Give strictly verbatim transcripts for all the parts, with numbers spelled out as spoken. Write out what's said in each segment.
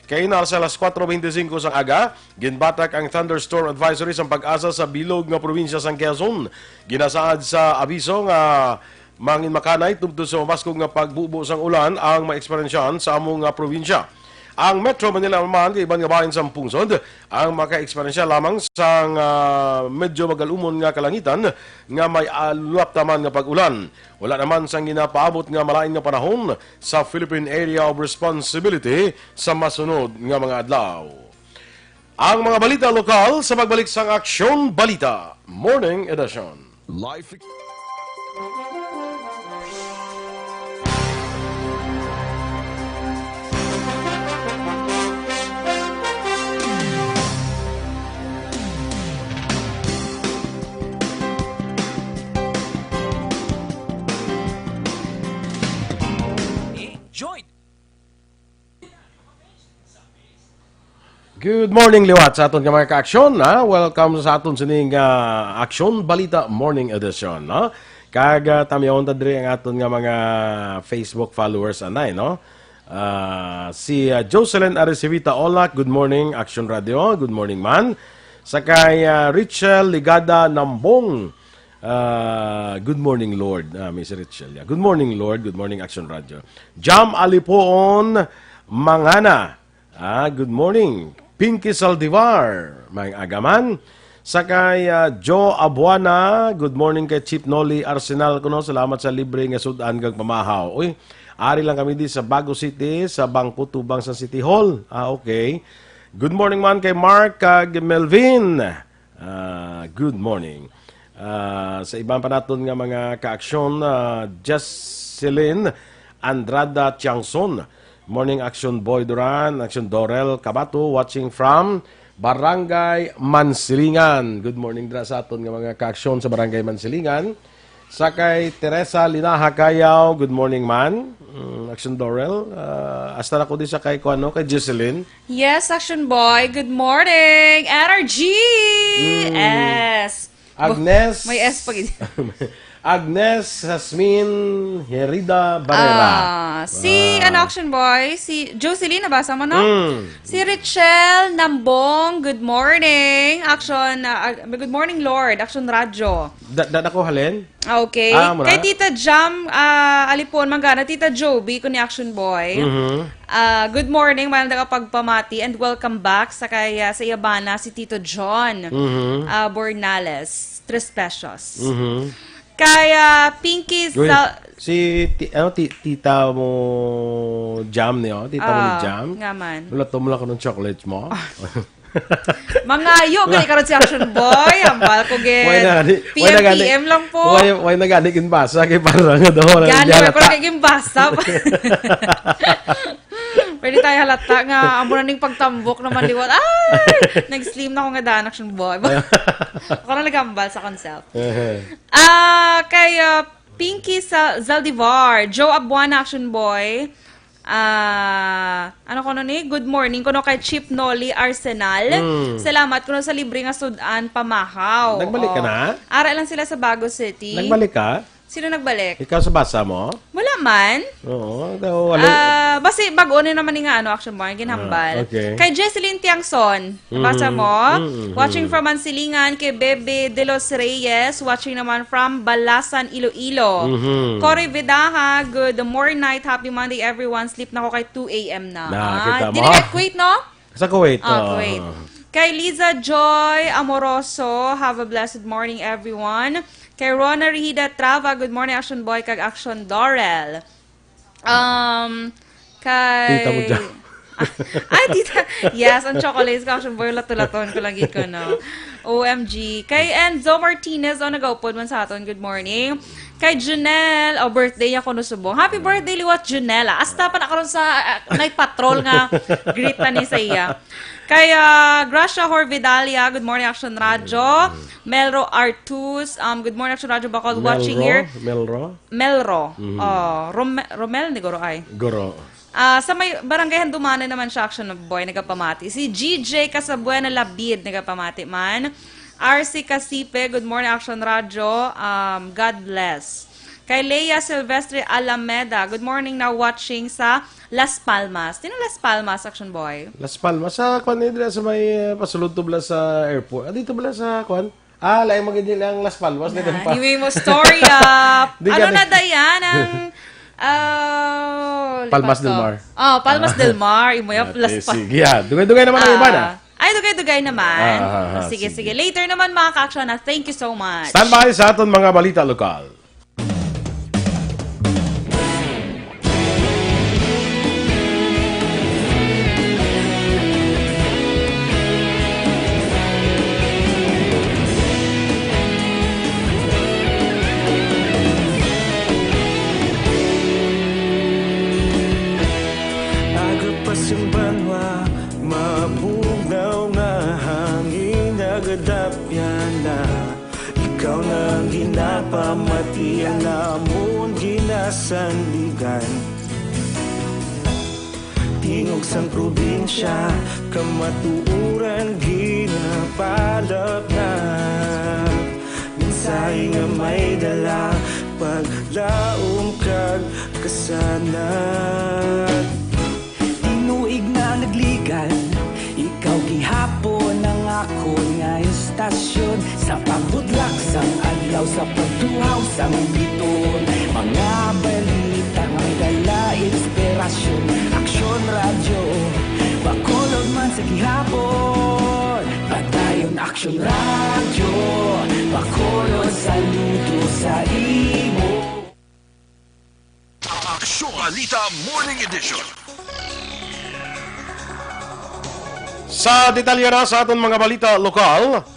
Kaina sa alas kuwatro bente singko sang aga, ginbatak ang thunderstorm advisory sang PAGASA sa bilog nga probinsya sang Quezon. Ginasaad sa abiso nga manginmakanay tubtob sa mabaskog nga pagbubo sang ulan ang maeksperyensyahan sa amo nga probinsya. Ang Metro Manila naman kag iban nga bahin sang pungsod ang makaeksperyensya lamang sang, ah, medyo magalumon nga kalangitan nga may alaptaman nga pag-ulan. Wala naman sang ginapaabot nga malain nga panahon sa Philippine Area of Responsibility sa masunod nga mga adlaw. Ang mga balita lokal sa pagbalik sang Aksyon Balita Morning Edition. Life. Join. Good morning liwat sa aton nga mga ka-aksyon, ha? Welcome sa aton sining, ah, Aksyon Balita Morning Edition, no? Kag, ah, tamyawon ta diri ang aton nga mga Facebook followers, anay, no? Ah, si, ah, Jocelyn Aricivita Olak, good morning, Aksyon Radio, good morning man. Sa kay, ah, Richel Ligada Nambong, ah, good morning, Lord. Ah, Miss Richel, yeah. Good morning, Lord. Good morning, Action Radio. Jam Alipoon Mangana. Ah, good morning. Pinky Saldivar, may agaman. Sa kay, ah, Joe Abuana, good morning kay Chief Nolly Arsenal kuno. Salamat sa libre nga sud-an kag pamahaw. Uy, ari lang kami di sa Bago City, sa bangko tubang sa City Hall. Ah, okay. Good morning man kay Mark kag Melvin. Ah, good morning. Ah, sa iban pa naton nga mga ka-aksyon, ah, Jesselyn Andrada Tiangson. Morning, Action Boy Duran, Action Dorel Kabato, watching from Barangay Mansilingan. Good morning dira sa aton nga mga ka-aksyon sa Barangay Mansilingan. Sa kay Teresa Linaha Cayaw, good morning man. Mm, Action Dorel, ah, hasta na ko di sa kay, kuan, no, kay Jocelyn. Yes, Action Boy, good morning. Energy! Mm. S. Agnes. May S pa gid. Agnes Jasmine Herida Barrera. Ah, si, Ah. ano, Action Boy? Si Jocelyn, nabasa mo, no? Mm. Si Richelle Nambong, good morning. Action, ah, ag-, good morning, Lord. Action Radyo. Da, da, da ko, Halen? Ah, okay. Ah, amo na? Kay Tita Jam, ah, Alipon, Manggana, Tita Joby, kuno ni Action Boy. Mhm. Ah, good morning, mayong daga pagpamati, and welcome back sa kay, ah, sa iya bana, si Tito John, Mhm. ah, Bornales, tres pesos. Mhm. Kay, ah, Pinky Uy, Zal- si ti-, ano, ti-, tita mo Jam niyo? Tita mo ni Ah, Jam? nga man. Wala to mo lang ko ng chocolates mo? Mangayo, gali karon si Action Boy. Hambal ko, gid. Why na gani? Why na gani? P M, P M lang po. Why, why na gani ginbasa? Kay para nga daw, wala Gani, nang wala ko halata. Kay ginbasa. Pwede tayo halata nga, amo na ning pagtambok naman, liwat. Ay! Nag-slim na ko nga daan, Action Boy. Ako na naghambal sa akon self. Ehe. Ah, kay, ah, Pinky Sa-, Zaldivar, Joe Abuana, Action Boy. Ah, ano ko ni? Good morning kuno kay Chief Nolly Arsenal. Mm. Salamat kuno sa libre nga sud-an pamahaw. Nagbalik ka Oh. na? Ara lang sila sa Bago City. Nagbalik ka? Sino nagbalik? Ikaw sa basa mo? Wala man. Oo, daw, wala. Ah, basi bag-o na naman ni nga, ano, Action Boy, ginhambal. Ah, okay. Kay Jesselyn Tiangson, nabasa Mm, mo? mm, mm, Watching mm. from Mansilingan, kay Bebe De Los Reyes, watching naman from Balasan, Iloilo. Mhm. Cory Vidaja, good morning, night, happy Monday, everyone. Sleep na ko kay two A M na. Na, Ah, kita mo. Dili kay Kuwait, no? Sa Kuwait, Ah, oo. Kuwait. Kay Liza Joy Amoroso, have a blessed morning, everyone. Kay Rona Rihida Trava, good morning, Action Boy, kag Action Dorel. Um, kay Tita mo dyan. Ay, tita. Yes, ang chocolates ko, Action Boy, lato-laton ko lagi ko, no? O M G. Kay Enzo Martinez, oh, nagaupod man sa aton. Good morning. Kay Junel, oh, birthday niya kuno subong. Happy birthday, liwat Junel, ah. Hasta pa na karon sa, ah, night patrol nga greet ta ni sa iya. Kay, ah, Gracia Horvidalia, good morning, Action Radio. Melro Artus, um, good morning, Action Radio Bacol, watching Melro? here. Melro? Melro. Mhm. Oh, Rom-, Romel ni Goro ay. Goro. Ah, sa may Barangay Handumanan naman siya, Action Boy, nagapamati. Si G J Casabuena Labid, nagapamati man. R C Casipe, good morning, Action Radio. Um, God bless. Kay Lea Silvestre Alameda, good morning, na watching sa Las Palmas. Sino Las Palmas, Action Boy? Las Palmas, sa kwan, eh, dira sa may, eh, pasulod to bala sa airport. Ah, dito bala sa kwan? Ah, lain mo gid ang Las Palmas, di Na, ba? Anyway mo, story up. Di Ano gani. na, Dayan, ang, ah, Palmas lipat del ko. Mar. Oh, Palmas Ah. del Mar. Imo yung Ah, Las eh, Palmas. sige, ah. Dugay-dugay naman ang iba na. Ah. Ay, dugay-dugay naman. Ah, ah, ah, Sige, sige. sige. Later naman, mga ka-action, na. Thank you so much. Standby sa aton mga balita lokal. Aga pa sing banwa, mabugnaw nga hangin, nagadapyan na. Ikaw na ang ginapamati, ang amon ginasandigan. Tingog sang probinsya, kamatuoran ginapalapnap. Mensahe nga may dala, paglaom kag kasanag. Tinuig na nagligan, ikaw gihapon ang akon nga istasyon. Sa pagbudlak sang adlaw, sa pagtuhaw sang biton, mga balita may dala inspirasyon. Aksyon Radyo, Bacolod man sa gihapon. Padayon Aksyon Radyo, Bacolod, saludo sa imo. Aksyon Balita Morning Edition. Sa detalye na sa aton mga balita lokal,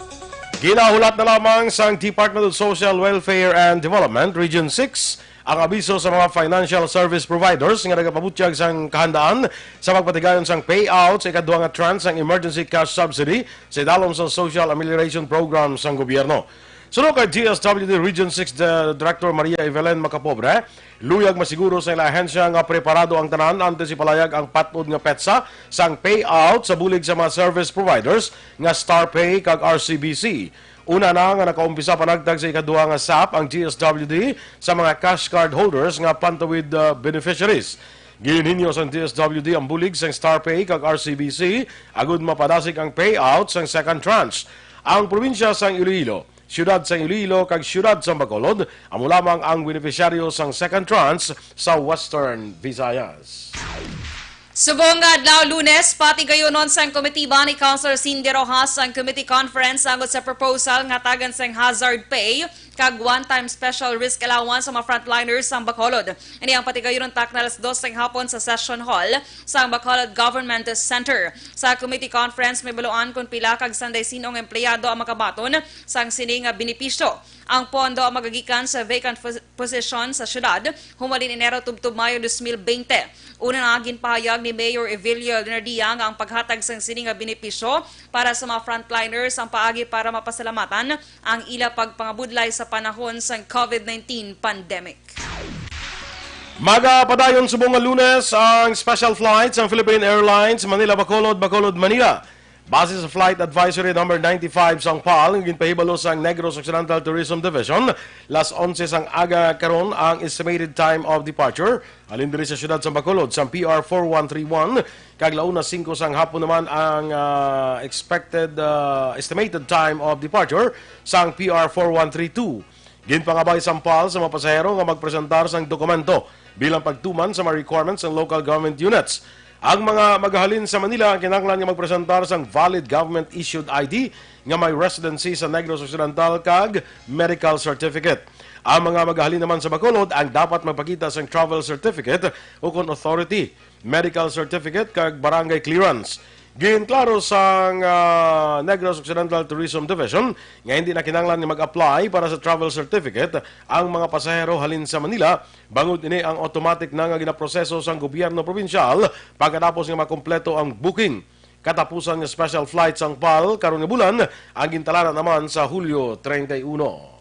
ginahulat na lamang sang Department of Social Welfare and Development, Region six, ang abiso sa mga financial service providers nga nagapabutyag sang kahandaan sa pagpatigayon sang payout sa ikadua nga tranche sang emergency cash subsidy sa idalom sa Social Amelioration Program sang gobyerno. Suno kay D S W D Region six Di-, Director Maria Evelyn Macapobre, luyag masiguro sa ila ahensya nga preparado ang tanan antes ipalayag ang patnod nga petsa sang payout sa bulig sa mga service providers nga StarPay kag R C B C. Una na nga nakaumpisa panagtag sa ikadua nga sap ang D S W D sa mga cash card holders nga pantawid, uh, beneficiaries. Ginhinyo sang D S W D ang bulig sang StarPay kag R C B C agud mapadasig ang payout sang second tranche. Ang probinsya sang Iloilo, siyudad sang Iloilo kag siyudad sang Bacolod amo lamang ang benepisyaryo sang second tranche sa Western Visayas. Subong nga adlaw, Lunes, patigayunon sang komitiba ni Councilor Cindy Rojas ang committee conference angod sa proposal nga tagan sang hazard pay kag one-time special risk allowance sa mga frontliners sang Bacolod. Ini ang patigayunon takna alas dos sang hapon sa session hall sang Bacolod Government Center. Sa committee conference, may baluan kon pila kag sanday sin-o nga empleyado ang makabaton sang sini nga benepisyo. Ang pondo ang magagikan sa vacant pos-, position sa syudad humalin Enero tubtob Mayo dos mil bente. Una na ginpahayag ni Mayor Evelio Leonardia nga ang paghatag sang sini nga benepisyo para sa mga frontliners ang paagi para mapasalamatan ang ila pagpangabudlay sa panahon sang COVID nineteen pandemic. Magapadayon subong nga Lunes ang special flight sang Philippine Airlines Manila Bacolod, Bacolod Manila. Base sa Flight Advisory Number ninety-five sang pal nga ginpahibalo sang Negros Occidental Tourism Division, las onse sang aga karon ang estimated time of departure halin diri sa siyudad sang Bacolod sang P R four one three one, kag launa singko sang hapon naman ang, ah, expected, ah, estimated time of departure sang P R four one three two. Ginpangabay sang pal sa mga pasahero nga magpresentar sang dokumento bilang pagtuman sa mga requirements sang local government units. Ang mga magahalin sa Manila ang kinahanglan nga magpresentar sang valid government-issued I D nga may residency sa Negros Occidental kag medical certificate. Ang mga magahalin naman sa Bacolod ang dapat magpakita sang travel certificate ukon authority, medical certificate, kag barangay clearance. Ginklaro sang, ah, Negros Occidental Tourism Division nga hindi na kinahanglan nga mag-apply para sa travel certificate ang mga pasahero halin sa Manila, bangod ini ang automatic na nga ginaproseso sang gobyerno probinsyal pagkatapos nga makumpleto ang booking. Katapusan nga special flight sang pal karon nga bulan ang gintalana naman sa Hulyo treinta y uno.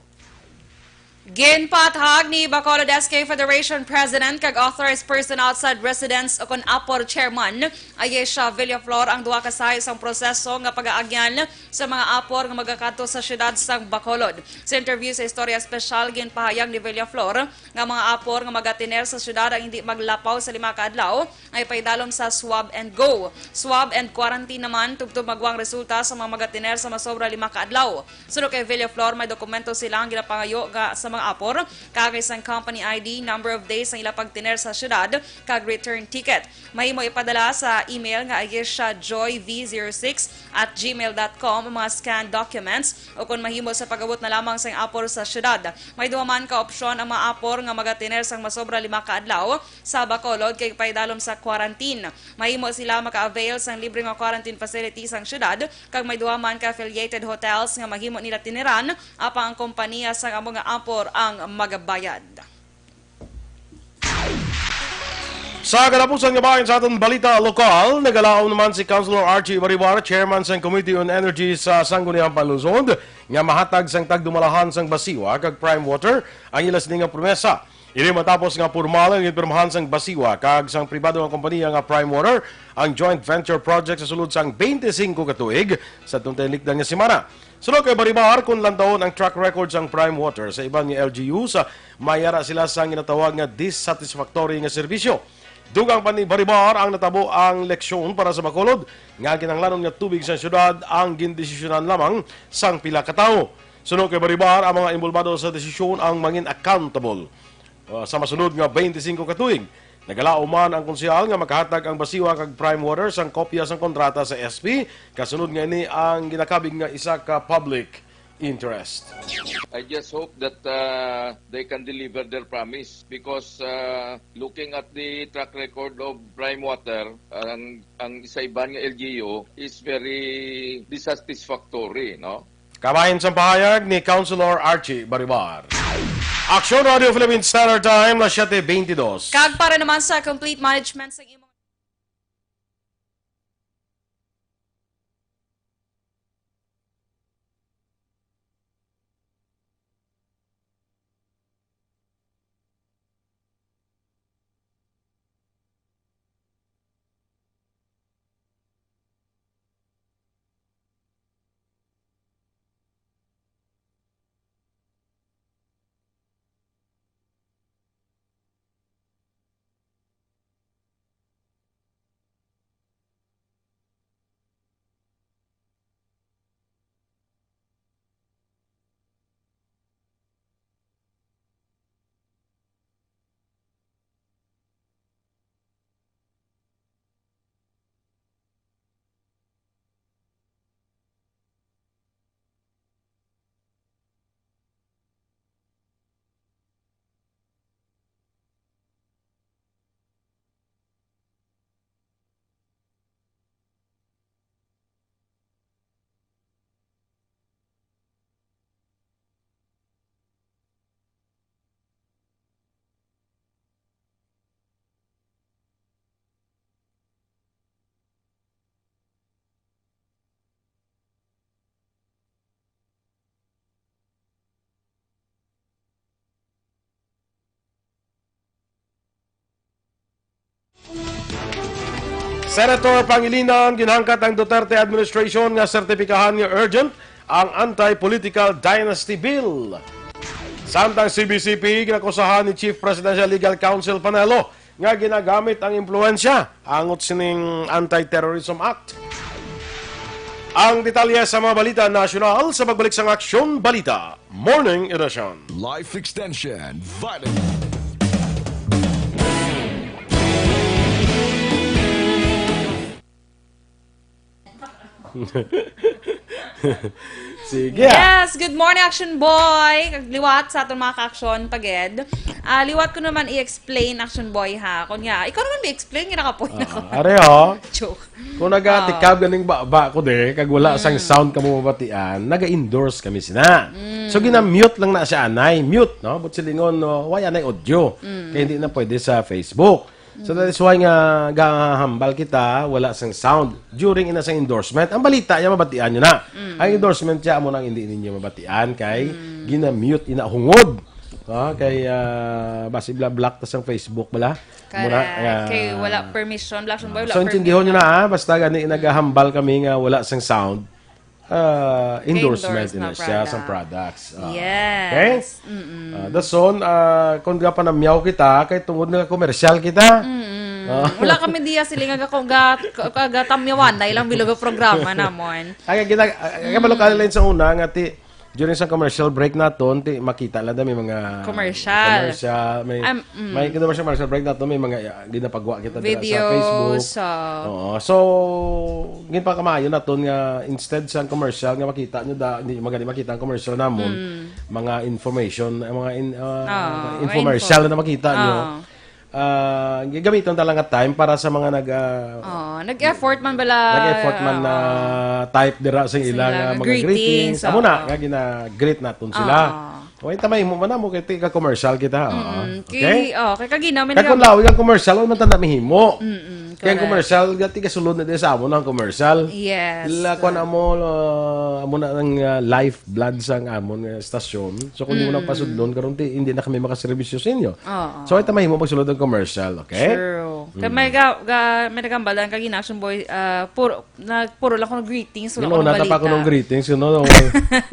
Ginpaathag ni Bacolod S K Federation President kag Authorized Person Outside Residence ukon APOR Chairman Ayesha Villaflor ang duha ka sahi sang proseso nga pag-aagyan sa mga APOR nga magakadto sa siyudad sang Bacolod. Sa interview sa Istorya Espesyal, ginpahayag ni Villaflor nga mga APOR nga magatiner sa siyudad ang hindi maglapaw sa lima ka adlaw, ay paidalom sa swab and go. Swab and quarantine naman tubtob magwang resulta sa mga magatiner sa masobra lima ka adlaw. Suno kay Villaflor, may dokumento sila ang ginapangayo nga sa mga APOR, kaagay sang company I D, number of days ang ila pagtiner sa syudad, kag return ticket. Mahimo ipadala sa email nga ayesha joy v zero six at gmail dot com ang mga scanned documents, o kon mahimo sa pag-abot na lamang sang APOR sa syudad. May duha man ka opsyon ang mga APOR nga magatiner sang masobra lima ka adlaw sa Bacolod, kay paidalom sa quarantine. Mahimo sila maka-avail sang libre nga quarantine facility sang syudad, kag may duha man ka affiliated hotels nga mahimo nila tiniran, apang ang kompanya sang amo nga APOR ang magabayad. Sa katapusan nga bahin sa aton balita lokal, nagalaom naman si Councilor Archie Baribar, chairman sang Committee on Energy sa Sangguniang Panlungsod, nga mahatag sang tagdumalahan sang Basiwa kag Prime Water ang ila sini nga promesa. Ini matapos nga pormal ang ginpirmahan sang Basiwa kag sang pribado nga kompanya nga Prime Water ang joint venture project sa sulod sang twenty-five ka tuig sa tunay likdan nga semana. Suno kay Baribar, kun lantawon ang track record sang Prime Water sa iban nga L G Us, may ara sila sang ginatawag nga dissatisfactory nga serbisyo. Dugang pa ni Baribar ang natabo ang leksyon para sa Bacolod nga kinahanglanon nga tubig sa syudad ang gindesisyonan lamang sang pila ka tawo. Suno kay Baribar, ang mga involbado sa desisyon ang mangin accountable. Uh, sa masunod nga twenty-five ka tuig, nagalaom man ang konsehal nga makahatag ang Basiwa kag Prime Water sang kopya sang kontrata sa S P, kasunod nga ini ang ginakabig nga isa ka public interest. I just hope that, uh, they can deliver their promise because, uh, looking at the track record of Prime Water, ang, ang sa iban nga L G U is very dissatisfactory, no? Kabahin sang pahayag ni Councilor Archie Baribar. Aksyon Radio Philippine Standard Time, las siete veintidós. Kag para naman sa complete management sa imong Senator Pangilinan, ginhangkat ang Duterte administration nga sertipikahan nga urgent ang Anti-Political Dynasty Bill. Samtang C B C P, ginakusahan ni Chief Presidential Legal Counsel Panelo nga ginagamit ang impluwensya angot sining Anti-Terrorism Act. Ang detalye sa mga balita nasyonal sa pagbalik sang Aksyon Balita Morning Edition. Life Extension Vitamin. Sige, ah. Yes, good morning, Action Boy. Kag liwat sa aton mga ka-action, paged. Ah, liwat ko naman i-explain, Action Boy, ha. Kung nga, ikaw naman may explain, ginakapoy na ko. Ah, are, oh. Joke. Kung nagatikab Ah. ganing baba ko, de, kag wala sang Mm. sound kamo mabatian, naga-endorse kami sina. Mm. So, gina-mute lang na siya, anay. Mute, no? But silingon, no? Why anay audio? Mm. Kaya hindi na pwede sa Facebook. So, that is why nga gahambal kita, wala sang sound during ina sang endorsement. Ang balita niya, mabatian nyo na. Mm. Ang endorsement niya, amo nang hindi ninyo mabatian kay Mm. gina-mute ina hungod. Ah, kay, ah, basi bla-, block ta sang Facebook bala. Muna, Correct. ah, Kay wala permission, Black Action Boy, wala So, intindihon nyo permission. na, ah. Basta gani naghahambal kami nga wala sang sound. Ah, endorsement Endorse na na siya sang product. products. Ah, Yes. okay? Mm-mm. Ah, dason, ah, kung gapanamyaw kita, kay tungod nga commercial kita. Mm-mm. Ah. Wala kami diya sila nga ga-, ga-, ga-, gatamyawan na ilang bilog ang programa namon. Ay, kay kita, ay, kay Mm. malukal lang sa una nga ti, during sa commercial break naton, ti, makita lang na may mga Commercial. commercial, may, Um, mm. may kita sa commercial break naton, may mga, ah, ginapagwa kita dira sa Videos, Facebook. ah. Oo. So, ginpakamaayo naton nga instead sa commercial nga makita nyo da, hindi magani makita ang commercial namon, Mm. mga information, eh, mga in-, ah, Ah, infomercial info. na makita nyo. Ah. Ah, gagamiton ta lang nga time para sa mga nag, ah, Oh, nag-effort man bala, nag-effort man na ah, type dira sa sa ila ila nga nga mga greetings, greetings. Amo na, oo. nga gina-greet naton sila. Oo. Way ta mahimo man namo kay tiga commercial kita, oo. Mm-mm. Okay? Kay, oh, kay kagina, may Kay kung naga- lawig ang commercial, wala man ta na mahimo. Mm-mm, Kaya ang correct. commercial, gati kasulod na din sa amo na ang commercial. Yes. Ila, kuwan amo, ah, amo na ang, ah, lifeblood sa ang amon nga stasyon. So, kung di mo na Mm. pasudlon, karon ti, hindi na kami makaserbisyo sa inyo. Oo. So, ito mahimo pagsulod ang commercial, okay? True. Kay Mm. may ga-, ga-, may nagambalan kagina, Action Boy, ah, puro, nagpuro lang ko ng greetings, wala ko Ginuna ng ta pa ako balita. ng greetings, you know.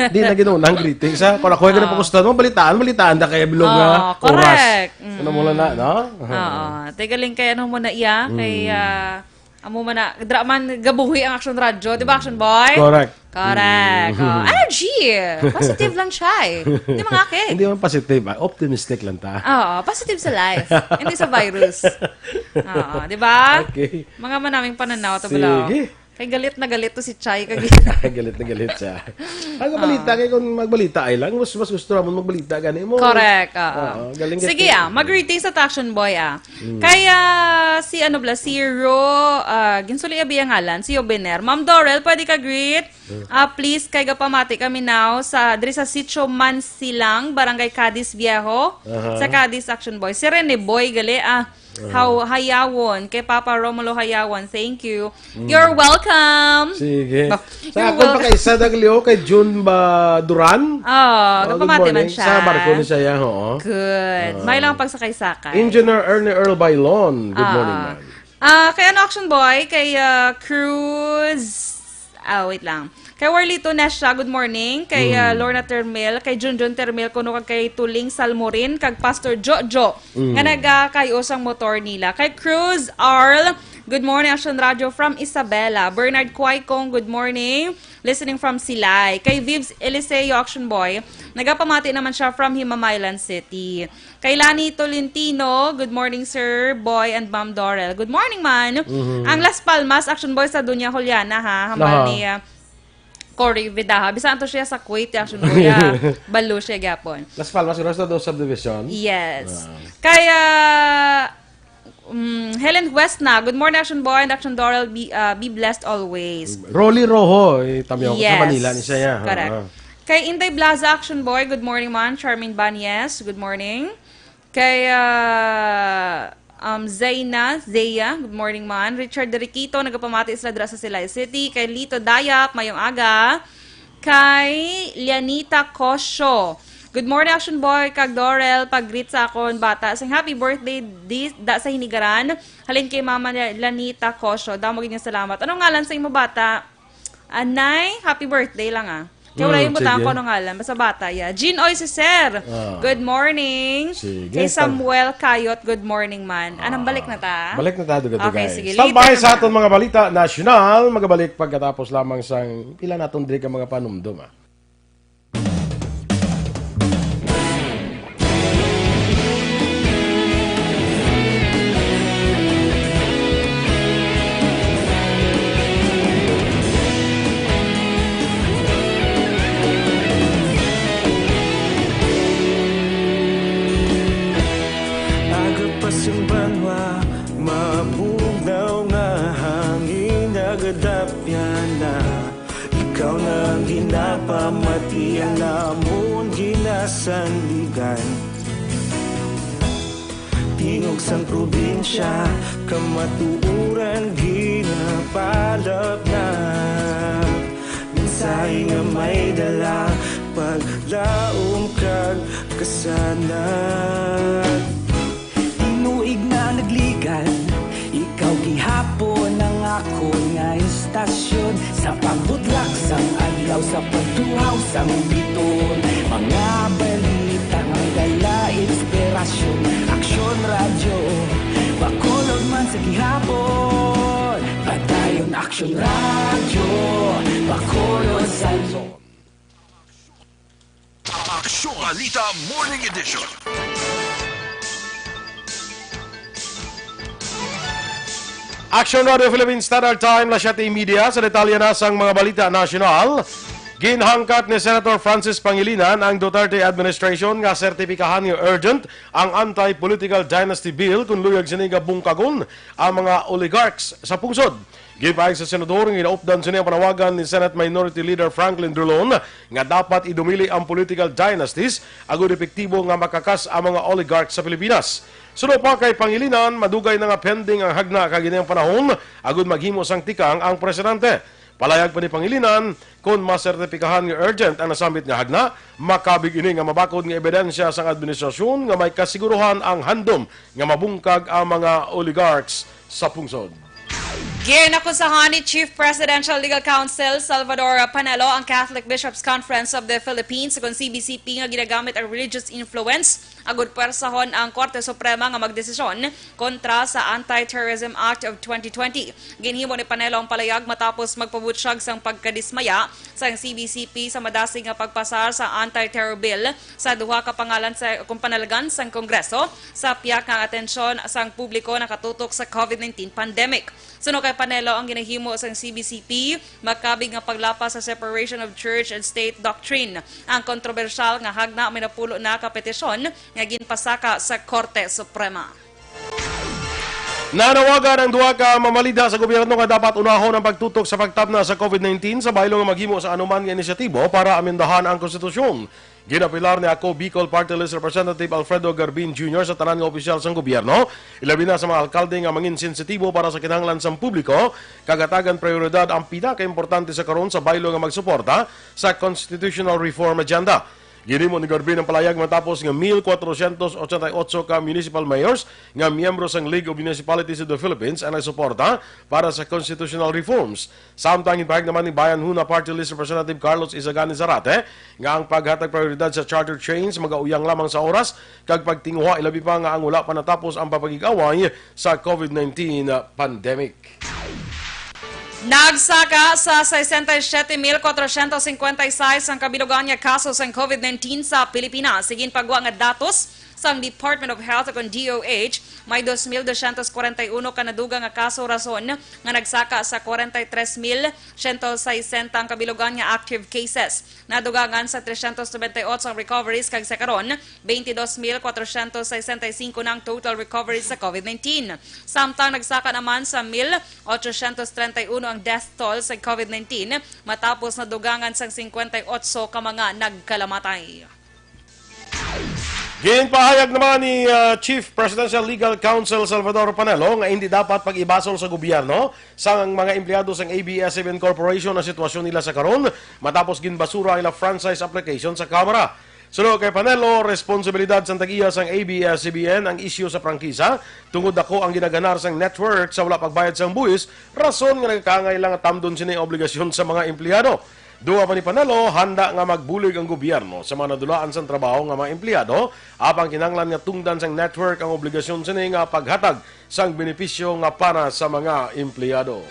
Di na ginuna ang greetings, ha? Kung ako yung Oo. ginapakustan mo, balitaan, balitaan na kaya bilog nga Oo, oras. correct. Ano mo lang na, Mm. no? Oo. Teka lang kay ano mo na iya, kay, Mm. ah, amo man na, dra man, gabuhi ang Action Radio, di ba, Action Boy? Correct. Correct. Mm. Oh, energy! Positive lang siya eh. Di mga aki. Hindi man positive, ah. Optimistic lang ta. Oo, positive sa life. Hindi sa virus. Oo, di ba? Okay. Mga manaming pananaw, ito bala. Sige. Kay galit na galit to si Chai. Kag- Galit na galit siya. Ang Oo. balita, kay kung magbalita ay lang, mas, mas gusto naman magbalita gani mo. Correct, oo. Oo, galing Sige, kasi. ah, mag-greetings sa Action Boy, ah. Mm. Kaya si, ano bala, si Ro, ah, ginsuli abi ang ngalan, si Obener. Ma'am Dorel, pwede ka greet? Mm. Ah, please, kay gapamati kami now sa, diri sa Sitio Mansilang, Barangay Cadiz Viejo, Aha. sa Cadiz Action Boy. Si Rene Boy, gali, ah, Aha. Haw-, Hayawon, kay Papa Romulo Hayawon, thank you. Mm. You're welcome. Sige. Ba-, Sa you're akong wel- pakaisa, Daglio, kay June ba Duran? Oh, Oh, good gapamati man morning. siya. Sa barko ni siya, oo. Good. Ah. May lang pagsakay-sakay. Engineer Ernie Earl Bailon, good Ah. morning, ma'am. Ah, kay ano, Action Boy? Kay, ah, Cruz. Ah, wait lang. Kay Warlito Nesha, good morning. Kay, ah, Mm. Lorna Termel, kay Junjun Termel, kuno kag kay Tuling Salmorin, kag Pastor Jojo, Mm. nga nagakayo sang motor nila. Kay Cruz Arl, good morning, Action Radio from Isabela. Bernard Quaicong, good morning. Listening from Silay. Kay Vivs Eliseo, Action Boy, nagapamati naman siya from Himamaylan City. Kay Lani Tolentino, good morning, Sir Boy and Ma'am Dorel. Good morning, man. Mhm. Ang Las Palmas, Action Boy, sa Doña Juliana, ha? Hambal Aha. ni, ah, Cory Vidaha. Bisan to siya sa Kuwait, Action Boy, ah. Balo siya gyapon. Las Palmas, Rosado Subdivision? Yes. Ah. Kaya, mm, Helen Huesna, good morning, Action Boy and Action Dorel. Be, ah, be blessed always. Rolly Rojo, eh, tamiyaw ko sa Yes. Manila ni siya, ha? Correct. Ah. Kay Inday Blaza, Action Boy, good morning, man. Charmaine Banyes, good morning. Kay, ah, um, Zaina, Zeya, good morning, man. Richard Deriquito, nagapamati sila dira sa Silay City. Kay Lito Dayap, mayong aga. Kay Lianita Cosio, good morning, Action Boy, kag Dorel, pag-greet sa akon bata. Sing happy birthday, di, da sa hinigaran. Halin kay Mama Lia-, Lianita Cosio. Damo gid nga salamat. Anong ngalan sa imo bata? Anay, happy birthday lang, ah. Kaya wala Mm, yung butang sige. ko anong ngalan. Basta bata, yeah. Jean Oy Siser, Ah. good morning. Sige, Kay stan- Samuel Kayot, good morning, man. Anong Ah. balik na ta? Balik na ta, duga-duga, Okay, eh. sige. Stand by Later sa na. aton mga balita nasyonal. Magabalik pagkatapos lamang sang pila naton diri ka mga panumdum, ah. Aga pa sing banwa, mabugnaw nga hangin, nagadapyan na. Ikaw na ang ginapamati, ang amon ginasandigan. Tingog sang probinsya, kamatuoran ginapalapnap. Mensahe nga may dala, paglaom kag Sana tinuig na nagligan, ikaw gihapon ang akon nga istasyon. Sa pagbutlak sang adlaw, sa pagtuhaw sang biton, mga balita nga dala inspirasyon. Aksyon Radyo Bacolod man sa gihapon, padayon Aksyon Radyo Bacolod sa Luzon. Aksyon Balita Morning Edition. Aksyon Radio Philippine Standard Time, las siyete y media. Sa detalye na sang mga balita nasyonal, ginhangkat ni Senator Francis Pangilinan ang Duterte administration nga sertipikahan nga urgent ang Anti-Political Dynasty Bill kon luyag sini nga bungkagon ang mga oligarchs sa pungsod. Gipahayag sa senador nga ginaupdan sini ang panawagan ni Senate Minority Leader Franklin Drilon nga dapat idumili ang political dynasties agud epektibo nga makakas ang mga oligarch sa Pilipinas. Suno pa kay Pangilinan, madugay na nga pending ang hagna kag ini ang panahon agud maghimo sang tikang ang presidente. Palayag pa ni Pangilinan, kon masertipikahan nga urgent ang nasambit nga hagna, makabig ini nga mabakod nga ebidensya sang administrasyon nga may kasiguruhan ang handom nga mabungkag ang mga oligarchs sa pungsod. Ginakusahan ni Chief Presidential Legal Counsel Salvador Panelo ang Catholic Bishops Conference of the Philippines, kon C B C P, nga ginagamit ang religious influence agud pwersahon ang Korte Suprema nga magdesisyon kontra sa Anti-Terrorism Act of twenty twenty. Ginhimo ni Panelo ang palayag matapos magpabutyag sang pagkadismaya sang C B C P sa madasig nga pagpasar sa Anti-Terror Bill sa duha ka pangalan sa, kung panalgan sang Kongreso sa piyak nga atensyon sang publiko nakatutok sa COVID nineteen pandemic. Suno kay Panelo, ang ginahimo sang C B C P makabig nga paglapas sa separation of church and state doctrine. Ang kontrobersyal nga hagna may napulo na ka petisyon nga ginpasaka sa Korte Suprema. Nanawagan ang duha ka mamalida sa gobyerno nga dapat unahon ang pagtutok sa pagtabna sa COVID nineteen sa baylo nga maghimo sa anuman nga inisyatibo para amendahan ang konstitusyon. Ginapilar ni Ako Bicol Party List Representative Alfredo Garbin Junior sa tanan nga opisyal sang gobyerno, ilabi na sa mga alkalde nga mangin sensitibo para sa kinahanglan sang publiko, kag hatagan prioridad ang pinakaimportante sa karon sa baylo nga magsuporta sa constitutional reform agenda. Ginhimo ni Garbin ang palayag matapos nga mil kwatrosyentos otsenta y otso ka municipal mayors nga miyembro sang League of Municipalities of the Philippines ang nagsuporta para sa constitutional reforms. Samtang ginpahayag naman ni Bayan Huna Party List Representative Carlos Isagani Zarate nga ang paghatag prioridad sa charter change magauyang lamang sa oras kag pagtinguha, ilabi pa nga ang wala pa natapos ang pagpakig-away sa COVID nineteen pandemic. Nagsaka sa sesenta y siyete mil kwatrosyentos singkwenta y sais ang kabilugan nga kaso sang COVID nineteen sa Pilipinas. Sa ginpagwa nga datos sang Department of Health, kon D O H, may dos mil dosyentos kwarenta y uno ka nadugang nga kaso, rason nga nagsaka sa kwarenta y tres mil siyento sesenta ang kabilugan nga active cases. Nadugangan sa tresyentos nobenta y otso ang recoveries, kag sa karon, veintidós mil kwatrosyentos sesenta y singko na ang total recoveries sa COVID nineteen. Samtang nagsaka naman sa mil ochosyentos treinta y uno ang death toll sa COVID nineteen, matapos nadugangan sang singkwenta y otso ka mga nagkalamatay. Ginpahayag naman ni, ah, Chief Presidential Legal Counsel Salvador Panelo nga hindi dapat pag-ibasol sa gobyerno sang mga empleyado sang A B S-CBN Corporation ang sitwasyon nila sa karon matapos ginbasura ang ila franchise application sa Kamara. Suno kay Panelo, responsibilidad sang tag-iya sang A B S-C B N ang isyu sa prangkisa tungod daku ang ginaganar sang network sa wala pagbayad sang buhis, rason nga nagakaangay lang nga tamdon sini ang obligasyon sa mga empleyado. Dugang pa ni Panelo, handa nga magbulig ang gobyerno sa mga nadulaan sang trabaho nga mga empleyado, apang kinahanglan nga tungdan sang network ang obligasyon sini nga paghatag sang benepisyo nga para sa mga empleyado.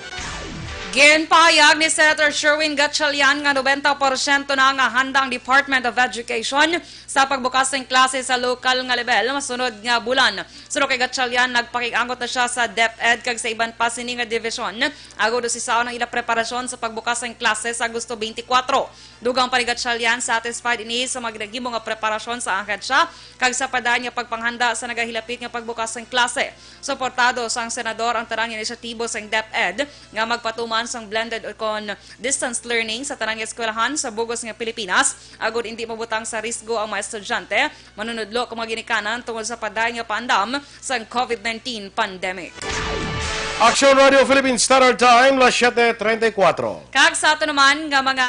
Ginpahayag ni Senator Sherwin Gatchalian nga nobenta porsyento na nga handa ang Department of Education sa pagbukas sing klase sa lokal nga lebel masunod nga bulan. Suno kay Gatchalian, nagpakig-angot na sia sa DepEd kag sa iban pa sini nga dibisyon agud usisaon ang ila preparasyon sa pagbukas sing klase sa Agosto twenty-four. Dugang pa ni Gatchalian, satisfied ini sa mga ginaghimo nga preparasyon sa ahensya kag sa padayon nga pagpanghanda sa nagahilapit nga pagbukas sang klase. Suportado sang senador ang tanan nga inisyatibo sang DepEd nga magpatuman sang blended o kon distance learning sa tanan nga eskwelahan sa bug-os nga Pilipinas, agud indi mabutang sa risgo ang mga estudyante, manunudlo kag mga ginikanan tungod sa padayon nga paandam sang COVID nineteen pandemic. Aksyon Radio Philippine Standard Time, las siyete treinta y cuatro. Kag sa ato naman nga mga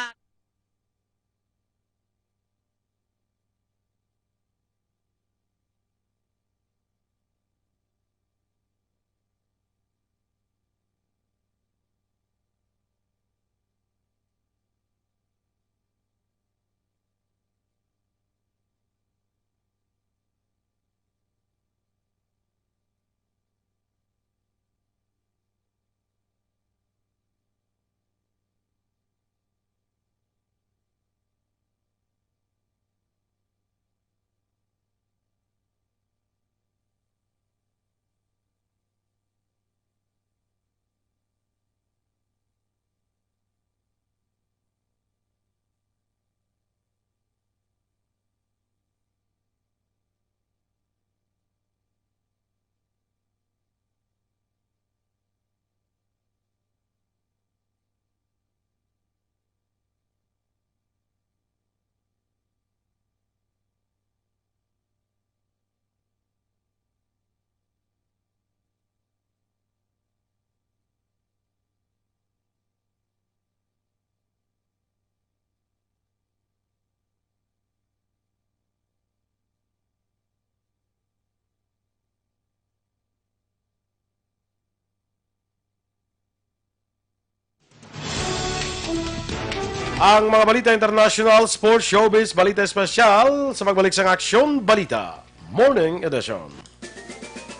Ang mga balita international, sports, showbiz, balita espesyal sa pagbalik sang Aksyon Balita Morning Edition.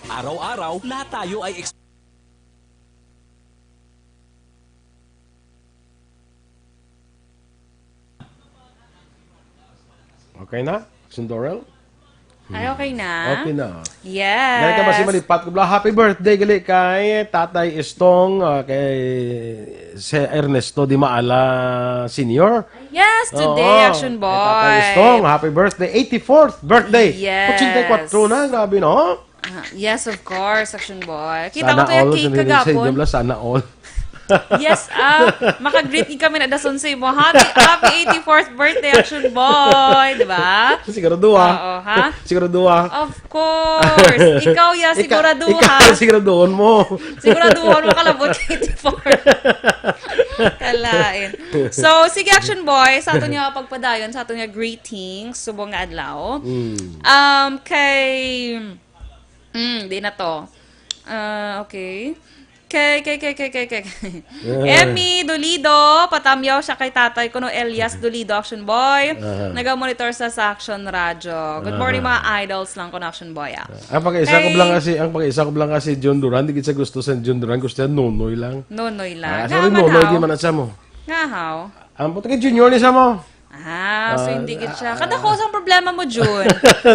Araw-araw, lahat tayo ay ex- Okay na? Action Dorel? Ay, okay na? Okay na. Yes. Dahil ka ba si Malipat ko, bla, happy birthday gali kay Tatay Estong, ah, kay si Ernesto Di Maala Senior. Yes, today, Oo, Action kay Tatay Boy. Estong, happy birthday. Eighty-fourth birthday. Yes. Ochenta y cuatro na, grabe, no? Ah, yes, of course, Action Boy. Kita Sana ko to yung all, cake sabi ni Sir kagapon. Jomla, sana all. Yes, ah, makagreet gid kami na dason sa imo. Happy, happy eighty-fourth birthday, Action Boy, di ba? Sigurado, ah. Oo, ha? Sigurado, ah. Of course. Ikaw, ya, Ika-, sigurado, ikaw, ha? Siguraduhon mo. Siguraduhon mo, kalabot eighty-four. Kalain. So, sige, Action Boy, sa aton nga pagpadayon, sa aton nga greetings, subong nga adlaw. Mm. Um, kay, mm, di na to. Ah, okay. Kay, kay, kay, kay, kay, kay. Yeah. Emmy Dolido, patamyaw siya kay tatay ko, no, Elias Dolido, Action Boy. Aha. Naga-monitor sa, sa Action Radio. Good morning, Aha. mga idols lang ko na Action Boy, ah. Ang pag-isa ko Kay lang kasi, ang pag-isa ko lang kasi John Duran, di gid siya gusto sa John Duran, gusto niya Nonoy lang. Nonoy lang. Ah, Nga sorry, man, Nonoy, haw? di man na siya mo. Nga, haw? Ang puti kay Junior ni siya mo. Ah, so Ah, hindi gid siya. ah, Kada ko sang problema mo, Jun.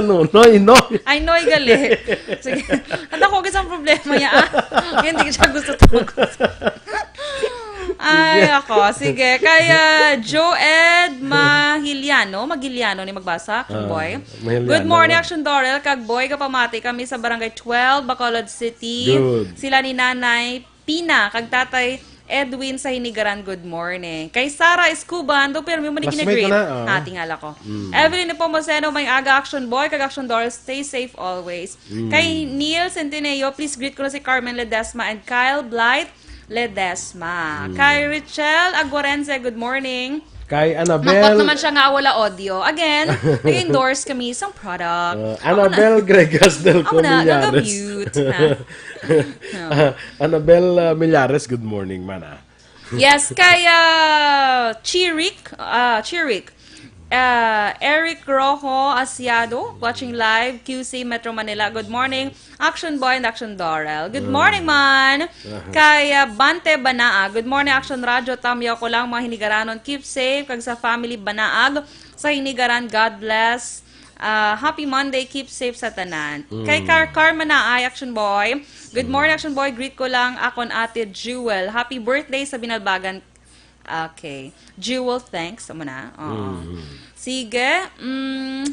Nonoy, no. Ay, noy, gali. Sige. Kada ko gid sang problema niya, ah. Hindi gid siya gusto to. Ay, Sige. ako. Sige. Kaya, Joed Mahiliano. Magiliano ni magbasa, Action Ah, Boy. Mahiliano. Good morning, Action Dorel. Kag Boy, kapamati kami sa Barangay twelve, Bacolod City. Good. Sila ni Nanay Pina, kag Tatay Edwin sa Hinigaran, good morning. Kay Sarah Escoban, do pirmi mo ni Classmate gina-greet. ko na, ah. Ah, tingala ko. Mm. Evelyn Nepomuceno, may aga, Action Boy, kag Action Dorel, stay safe always. Mm. Kay Neil Centineo, please greet ko na si Carmen Ledesma and Kyle Blight Ledesma. Mm. Kay Richelle Aguarense, good morning. Kay Annabel Makot naman siya nga wala audio. Again, nag-endorse kami sa product. Uh, Ako na. Annabel Gregas del Ako na, Comillares. gaga-mute na. Ah, Annabel, uh, Millares, good morning, man, ah. Yes, kay, uh, Chirik, uh, Chirik. Uh, Eric Rojo Asiado, watching live, Q C Metro Manila. Good morning. Action Boy and Action Dorel. Good Mm. morning, man. Aha. Kay, ah, Bante Banaag. Good morning, Action Radio. Tamyaw ko lang, mga Hinigaranon. Keep safe. Kag sa family Banaag, sa Hinigaran, God bless. Ah, happy Monday. Keep safe sa tanan. Mm. Kay Car Car Manaay, Action Boy. Good Mm. morning, Action Boy. Greet ko lang akon ate Jewel. Happy birthday sa Binalbagan. Okay. Jewel, thanks. Amo na. Oo. Mm. Sige. Mm.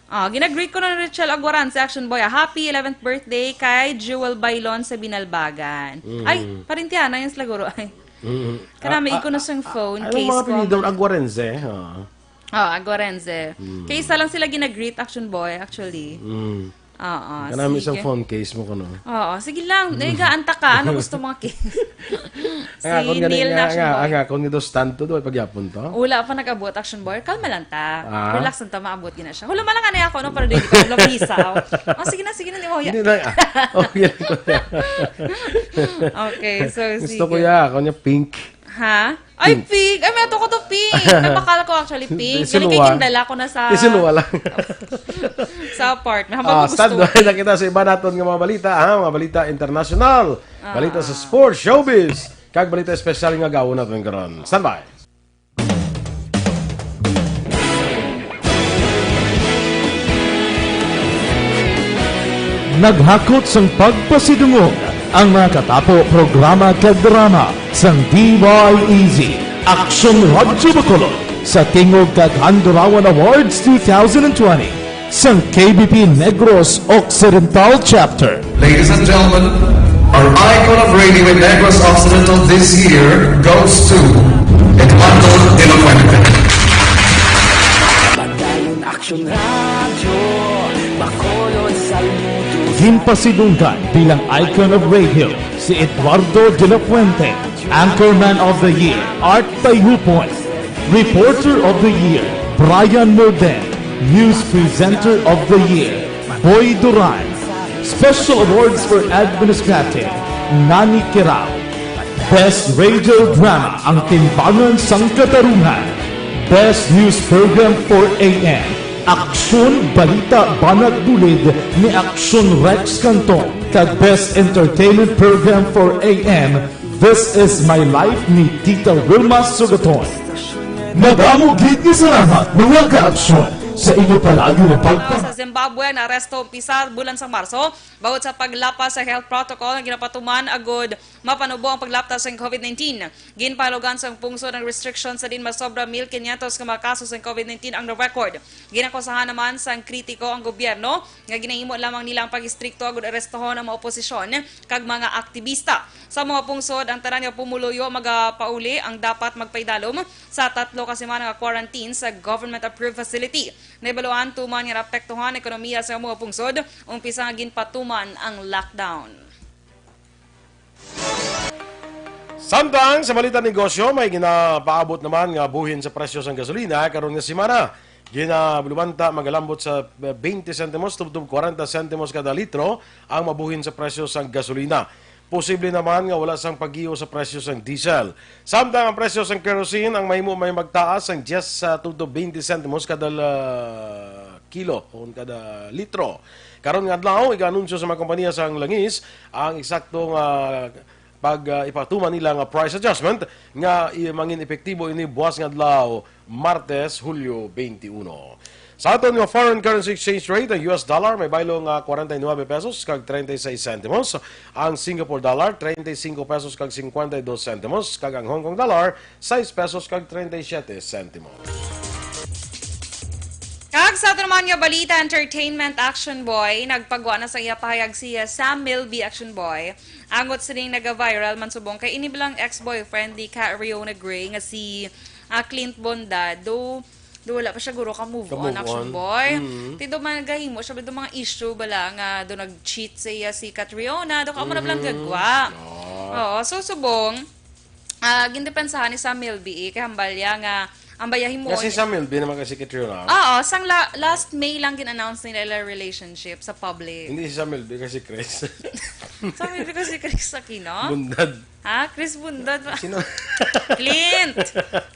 Ah, ginagreet ko na ni Richelle Aguaran sa Action Boy. Ah, happy eleventh birthday kay Jewel Bailon sa Binalbagan. Mm. Ay, parintihan na yung siguro. Ay. Mm. Kanami, Ah, iko na ah, siyang ah, phone anong case mga ko. apelyido? Aguarense? Ah. Oh, Aguarense. Mm. Kay isa lang sila ginagreet, Action Boy, actually. Mm. Oo, Kanami sige. isang phone case mo kuno. Oo, sige lang. Mm. Eh, gaanta ka. Ano gusto mo, case? Si Ang akon gani Neil nga, na Action nga, Boy. ang akon nga dos tanto, do, pagyapon to? Wala pa nag-abot, Action Boy. Kalma lang ta. Ah? Relax lang ta, maabot gina siya. Hula, malang anay ako, no? Para di ka lang pisaw. Oh, sige na, sige na, di mo, ya. Hindi na, ah. Okay lang ko na. Okay, so, Gusto sige. ko ya, ako niya pink. Ha? Ay, Pink. pink! Ay, may ato ko to, pink! Nabakal ko, actually, pink. Isinuwa. Galing kay gindala ko na sa Isinuwa lang. sa apartment. Habang Ah, gusto. Standby na kita sa iba naton nga mga balita, ha? Mga balita international, Ah. balita sa sports, showbiz, kag balita espesyal nga gawon naton karon. Standby. Naghakot sang pagpasidungog ang mga katapo, programa kag drama sang D Y E Z, Aksyon Radyo Bacolod, sa Tingog kag Handurawan Awards two thousand twenty, sang K B P Negros Occidental Chapter. Ladies and gentlemen, our icon of radio in Negros Occidental this year goes to Eduardo de la Fuente. Padayon Aksyon Radyo, Bacolod, Salmuto. Ginpasidunggan bilang icon of radio si Eduardo de la Fuente, Anchorman of the Year, Art Tayhupon, Reporter of the Year, Brian Morden, News Presenter of the Year, Boy Duran, Special Awards for Administrative, Nani Kirao. Best Radio Drama, Ang Timbangan sang Katarungan. Best News Program, four A M, Aksyon, Balita, Banat Bulid ni Aksyon Rex Canton, kag Best Entertainment Program, four A M, This Is My Life ni Tita Wilma Sugaton. Madamo gid nga salamat, mga ka-aksyon, sa inyo palagi nga pagpa- Sa Zimbabwe, naaresto ang pisa bulan sang Marso bangod sa paglapas sa health protocol nga ginapatuman agud mapanubo ang paglaptas sang COVID nineteen. Ginpahalugan sang pungsod ang restriction sa diin masobra mil quinientos ka mga kaso sang COVID nineteen ang na-record. Ginakusahan naman sang kritiko ang gobyerno nga ginahimo lamang nila ang pag-istrikto agud arestohon ang mga oposisyon kag mga aktibista. Sa mga pungsod, ang tanan nga pumuluyo magapauli ang dapat magpaidalom sa tatlo ka semana nga quarantine sa government-approved facility. Nahibaluan tuman nga naapektuhan ang ekonomiya sa mga pungsod, umpisa nga ginpatuman ang lockdown. Samtang sa balita negosyo, may ginapaabot naman nga buhin sa presyo sang gasolina karon nga semana. Ginalumanta magalambot sa twenty sentimos tubtob forty sentimos kada litro ang mabuhin sa presyo sang gasolina. Posible naman nga wala sang paggiyo sa presyo sang diesel. Samtang ang presyo sang kerosene ang mahimo may magtaas sang diyes sa tubtob twenty sentimos kada la-, kilo o kada litro. Karon nga adlaw, iga-anunsyo sa mga kompanya sang langis ang eksakto nga pag, ah, ipatuman nila nga price adjustment nga i-, mangin epektibo ini buwas nga adlaw, Martes, Hulyo twenty-one. Sa aton nga foreign currency exchange rate, ang U S dollar may baylo nga forty-nine pesos kag treinta y seis centimos, ang Singapore dollar treinta y cinco pesos kag cincuenta y dos centimos, kag ang Hong Kong dollar sais pesos kag treinta y siete centimos. Kag sa ato naman nga balita, entertainment, Action Boy, nagpagwa na sa iya pahayag si, uh, Sam Milby, Action Boy, angot sining naga-viral man subong kay ini bilang ex-boyfriend ni Catriona Gray nga si, uh, Clint Bondado. Do wala pa siya guro ka move on, Ka-move Action on. Boy. Mm. Tindo man nagahimo siya do mga issue bala nga do nag-cheat sa iya si Catriona, do ka mo na lang Mm. gagwa. Ah. Oo, so subong, ah, gindepensahan ni Sam Milby, eh, kay hambal iya nga, ang baya himo Nga si niya Sam Milby naman kasi Catriona. Oo, sang la-, last May lang gin-announce nila ila relationship sa public. Hindi si Sam Milby kasi Chris. Sam Milby kasi Chris Aquino? Bundad. Ha? Chris Bundad ba? Sino? Clint.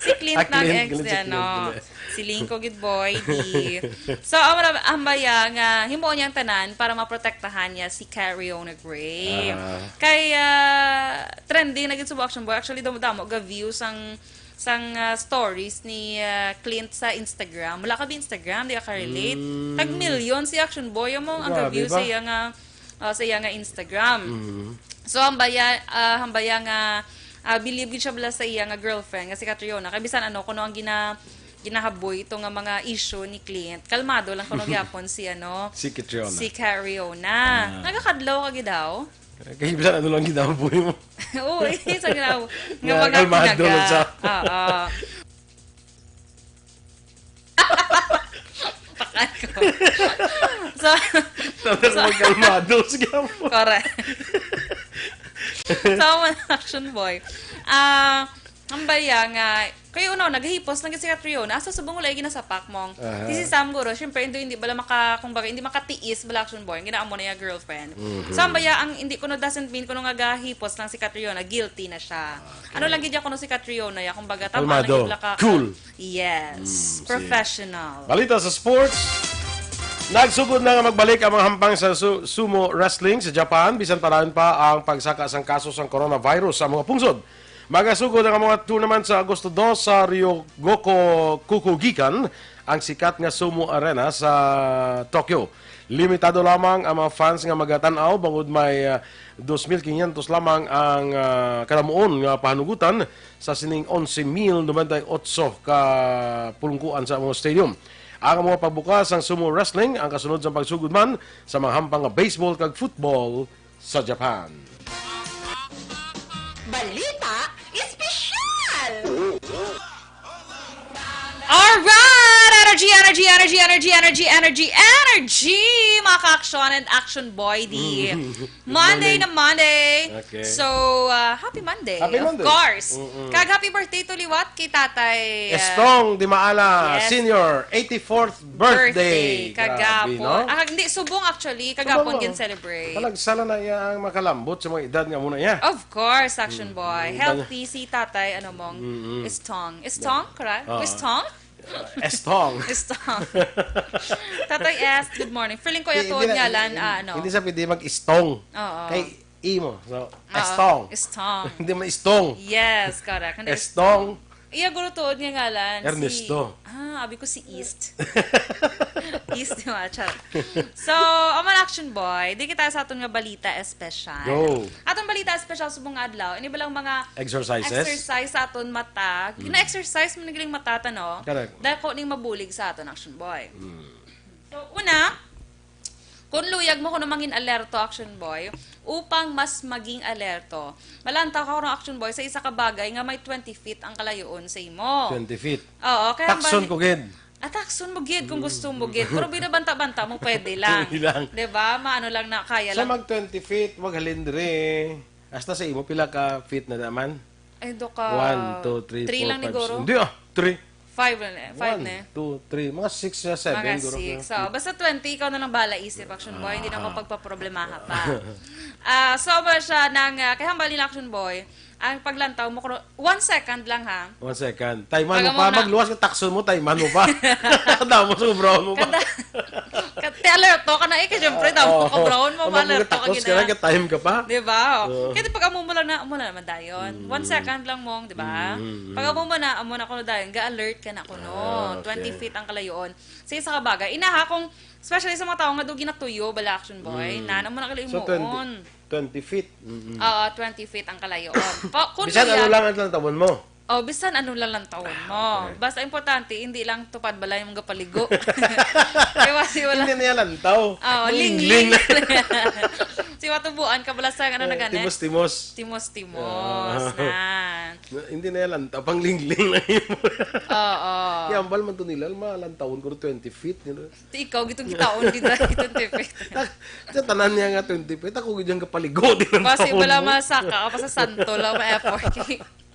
Si Clint Ah, nang Clint, ex Clint, niya, si Clint, no? Clint. Si Lingko gid, boy, di. So, ang mara-, ang baya nga, himuon niyang tanan para maprotektahan niya si Catriona Gray. Ah. Kay, ah, trending na gid sa Action Boy. Actually, damo-damo ga views ang, sang, ah, stories ni, ah, Clint sa Instagram. Wala ka ba Instagram? Di ka ka-relate? Mm. Tag-million si Action Boy. Amo ang Grabe ga-view ba? sa iya nga, ah, sa iya nga Instagram. Mm. So, ang baya, ah, ang baya nga, ah, believe gid siya bala sa iya nga girlfriend nga si Catriona. Kay bisan ano, kuno ang gina-, ginahaboy ito nga mga issue ni Clint, kalmado lang kuno gyapon si ano, Si Catriona. si Catriona. Ah. Nagakadlaw ka gid daw? Kay bisan ano lang ginahaboy mo. Oo, eh, sa ginahaboy. Nga Nga mga kalmado tinaga. lang siya. Oo. Pakan ko. So, Sabi ko, so, magkalmado. Sige mo. Correct. So, mga Action Boy. Ah, ang baya nga, kayo, no, naghihipos lang si Catriona. Asa subong wala ginasapak mong. Aha. Si Sam guro, syempre, hindi, hindi bala maka-, kumbaga, hindi makatiis bala, Action Boy. Ang ginaamo na yung girlfriend. Mhm. So, ang baya, ang hindi kuno doesn't mean kuno nga gahipos lang si Catriona, guilty na siya. Okay. Ano lang gid ya kuno si Catriona, ya, kumbaga, tama Kalmado. lang gid bala ka. Cool. Yes. Mm, sige. Professional. Balita sa sports. Nagsugod na nga magbalik ang mga hampang sa su-, sumo wrestling sa Japan, bisan panahon pa ang pagsaka sang kaso sang coronavirus sa mga pungsod. Magasugod ang mga tournament sa Agosto dos sa Ryogoku Kokugikan, ang sikat nga sumo arena sa Tokyo. Limitado lamang ang mga fans nga magatan-aw, bangod may, ah, dos mil quinientos lamang ang, ah, kalamuon nga pahanugutan sa sining onse mil noventa y ocho ka pulungkuan sa among stadium. Ang mga pagbukas sang sumo wrestling ang kasunod sang pagsugod man sa mga hampang nga baseball kag football sa Japan. Balita Espesyal! Alright! Energy, energy! Energy, energy, energy, energy, energy, energy, mga ka-action and action boy, di Monday na Monday. Okay. So, uh, happy Monday, Happy of Monday. course. Mm-mm. Kag happy birthday to liwat kay Tatay, uh, Estong Dimaala Yes. Senior, eighty-fourth birthday. Birthday. Grabe, Kagapon. no? Ah, hindi, subong actually. Kagapon Subong, no? gin-celebrate. Talagsala na iya ang makalambot sa mga edad nga muna iya. Of course, action boy. Mm. Healthy si Tatay, ano mong, Mm-mm. Estong. Estong, correct? Oo. Estong? Estong. Estong. Tatay S, good morning. Feeling ko Hindi, yung hindi tuod na, nga lan, hindi, ah, ano. hindi sa pwede mag-istong. Oo. Kay imo. So, Oo. Estong. Estong. Hindi man istong. Yes, correct. Hindi, Estong. Iya, guro tuod nga ngalan. Si Ernesto. Ah, abi ko si East. East, di ba? Charot. So, amo na, action boy. Di kita sa aton nga balita espesyal. Go. Atong balita espesyal subong nga adlaw. Ini ba lang mga Exercises? exercise sa aton mata? Mm. Gina-exercise mo na galing mata ta, no? Correct. Dako ning mabulig sa aton, action boy. Mm. So, una, kung luyag mo kuno mangin alerto, action boy, upang mas maging alerto, malantaw ka kuno, action boy, sa isa ka bagay nga may twenty feet ang kalayoon sa imo. Twenty feet. Oo, kaya Takson bali- ko gid. Ah, takson mo gid kung gusto mo gid. Pero binabanta-banta mo, pwede lang. Pwede lang. Di ba? Maano lang na, kaya Sa lang. mag twenty feet, wag halin diri. Hasta sa imo, pila ka feet na naman? Ay, do ka One, two, three, three four, lang ni five, Goro. six. Hindi ah, three. Five lang eh. Five One, na eh. two, three. Mga six na seven, Mga guro six. ko. So, basta twenty, ikaw na lang bahala isip, action boy. Hindi na ako Ah. pagpaproblemaha pa. Ah, so, ba siya nang, ah, kay hambal nila, action boy, ang paglantaw mo, kuno, one second lang, ha? One second. Taiman mo Taga pa, muna. magluwas ka, takson mo, taiman mo pa. Damo sa brown mo pa. Kada, ka, te, alerto ka na eh, kasi syempre, damo Oo. ka brown mo, Pag ma-alerto ka magtakos ka gina. na, ka-time ka pa. Di ba? Oo. Kaya pag amo mo lang na, amo na naman dayon. Mm. One second lang mong, di ba? Mm, mm, mm. Pag amo mo na, amo na kuno dayon, ga-alert ka na kuno. Ah, okay. Twenty feet ang kalayoon. Sa isa ka bagay. Inaha kung, especially sa mga tao nga do ginatuyo, bala, action boy, Mm. na, amo na kalayo So, mo twenty, on. twenty feet. Mm-mm. Oo, twenty feet ang kalayoon. Pa, kung Bisan ano luyag lang ang lantawon mo. Oh, bisan ano lang lantawon mo. Ah, okay. Basta importante, hindi lang tupad bala yung gapaligo. Kaya wasi wala. Hindi niya lantaw. Oh, Mangling-ling. lingling. Si matubuan ka bala sa ano Eh, na gani? timos-timos. Timos-timos. Ah. Nan. Na, hindi na yan lantaw. Panglingling lang yun. Oo. Kaya ang bal man to nila, malantawon ko twenty feet. Yun. Ti ikaw, gitong kitaon, gitong, gitong twenty feet. Sa tanan niya nga twenty feet, ako gid yung kapaligo, di lang Basi taon wala mo. masaka, apa sa santo lang, ma-effort.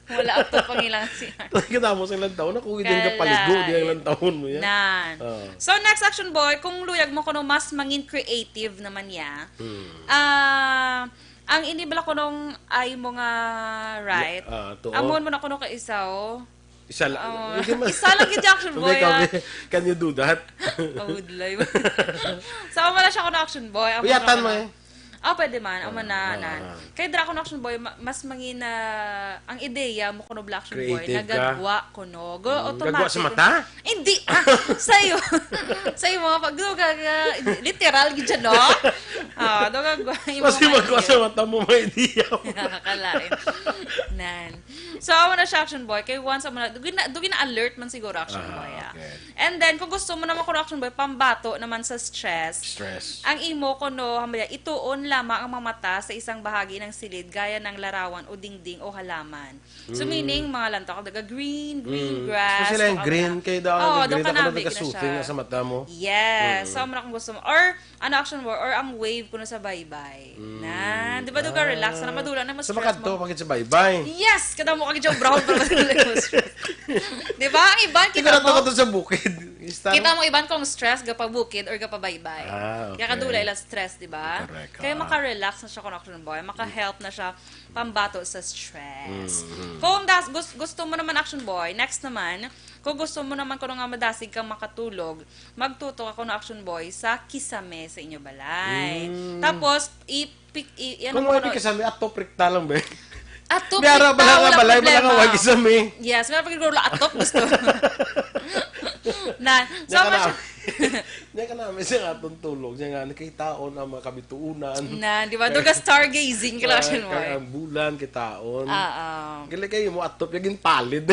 Wala ato pangilang siya. Kita mo sa ilang taon, ako gid yung kapaligo, di ang Kalay. ilang taon mo yan. Nan. Oo. So, next action boy, kung luyag mo kuno mas mangin creative naman niya, Hmm. ah, ang ini bala kunong ay mo nga right, Yeah, ah, tuo. amon mo na kuno ka isa, oh. Isa la-, Oh, hindi man isa lang gid, action Hindi boy, ka, ah. can you do that? Pahudlay. So, amo na siya kuno, action boy. Amo Uyatan na mo kuno. eh. Ah, pwede man. Amo na, Ah, nan. ah. Kay dira kuno, action boy, ma-, mas mangina ang ideya mo kuno, bala, action boy, Creative ka. nagagwa kuno. Go, Mm, automatic. gagwa sa mata? Hindi, ah, sa'yo. Sa'yo, mga pag-, do ka, ka, literal gid siya, no? Ah, do ka, gwa, yung Kasi mga magwa sa idea. mata mo, may idea mo. Nakakalain. Nan. So, amo na siya, action boy. Kay once, amo na, do gina-, do gina-alert man siguro, action Ah, boy, ah. okay. And then, kung gusto mo naman kuno, action boy, pambato naman sa stress. Stress. Ang imo kuno, hamaya, ituon lamang ang mga mata sa isang bahagi ng silid, gaya ng larawan o dingding o halaman. So, Mm. meaning, mga lantaw, daga green, green Mm. grass, Especially ang mga green, mga kay daw ang Oo, green, daw ako kanami, nagkasuting gina siya. sa mata mo. Yes. Mm. So, amo na kung gusto mo. Or, ano, action mo, or ang wave kuno sa baybay. Mm. Na, di ba, do ka relax na, Ah. madula na, mas Sa stress makadto, mo. pakit sa baybay. Yes! Kada mo kag brown pa madula mo stress. Di ba? Ang iban, kita Sigurado mo, ka to sa bukid. Kita mo iban kung stress, gapabukid or gapabaybay. Ah, Kaya okay. kadula ila stress, di ba? Correct, Kaya ah. maka-relax na siya kung action boy, maka-help na siya pambato sa stress. Mm-hmm. Kung das, gus-, gusto mo naman, action boy, next naman, kung gusto mo naman kuno nga madasig kang makatulog, magtutok ako no, action boy, sa kisame sa inyo balay. Mm. Tapos, i-, pick, i-, i-, ano Kung mo may kuno, kisame, ato, prikta lang, be. Ato, May ara prikta, pala nga wala balay, wala nga problema. wag kisame. Yes, meron pa siguro atop gusto. Na, so, Niya ka na, masya- niya ka na, may siya nga atong tulog, niya nga, nakitaon ang mga kabituunan. Na, di ba? Doon ka stargazing, Kaya, kailangan mo kaya eh. ang bulan, kitaon. Ah, ah. Gali kayo mo, atop, yung palid.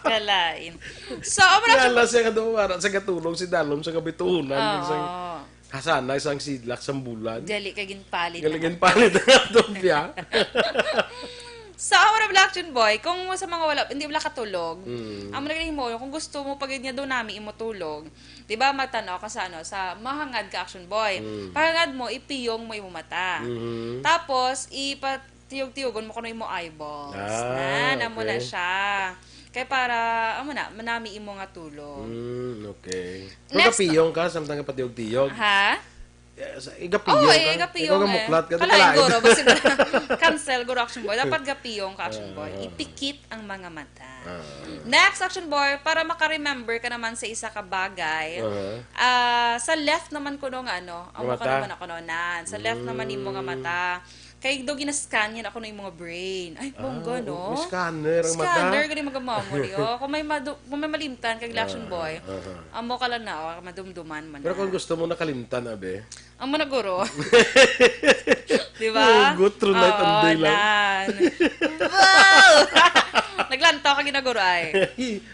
Kalain. So, amo na Kaya lang siya ka doon, para sa katulog, si Dalom, sa kabituunan, Oo. sa Hasana, isang sidlak, isang bulan. Gali ka ginpalid Gali na. ginpalid na nga to, piya. So, amo ra bala, Action Boy, kung sa mga wala, hindi wala katulog, Mm. amo na gani mo, kung gusto mo pa gid nga daw nami imo tulog, di ba, magtan-aw ka sa, ano, sa Mahangad Ka, Action Boy. Mm. Pahangad mo, ipiyong mo imo mata. Mhm. Tapos, ipatiyog-tiyogon mo kuno imo eyeballs. Ah, Na, namo na okay. siya. Kay para, amo na, manami imo nga tulog. Mm, okay. Pero Next. gapiyong ka, samtang ka patiyog-tiyog. Ha? Eh, sa, igapiyong Oo, eh, ka? igapiyong Ikaw nga eh. muklat ka, Kalain, tikalain. guro, basi cancel, guro, Action Boy. Dapat gapiyong ka, Action Boy. Ah. Ipikit ang mga mata. Ah. Next, Action Boy, para maka-remember ka naman sa isa ka bagay, Uh-huh. ah, sa left naman kuno nga, ano, amo ka Mata? naman ako, no, nan. Sa left naman nimo nga Mm. mata. Kay daw ginascan yan ako ng mga brain. Ay, bongga, Ah, no? may scanner ang mata. Scanner, gani mag-memory, oh. Kung may madu-, kung may malimtan kag Action Ah, Boy, ah, ah. amo ka lang na, oh, madumduman man Pero na. kung gusto mo nakalimtan, abe? Amo na, guro. Di ba? Hugot, through night and Oo, day lang. nan. Wow! Naglantaw ka, ginaguro, ay.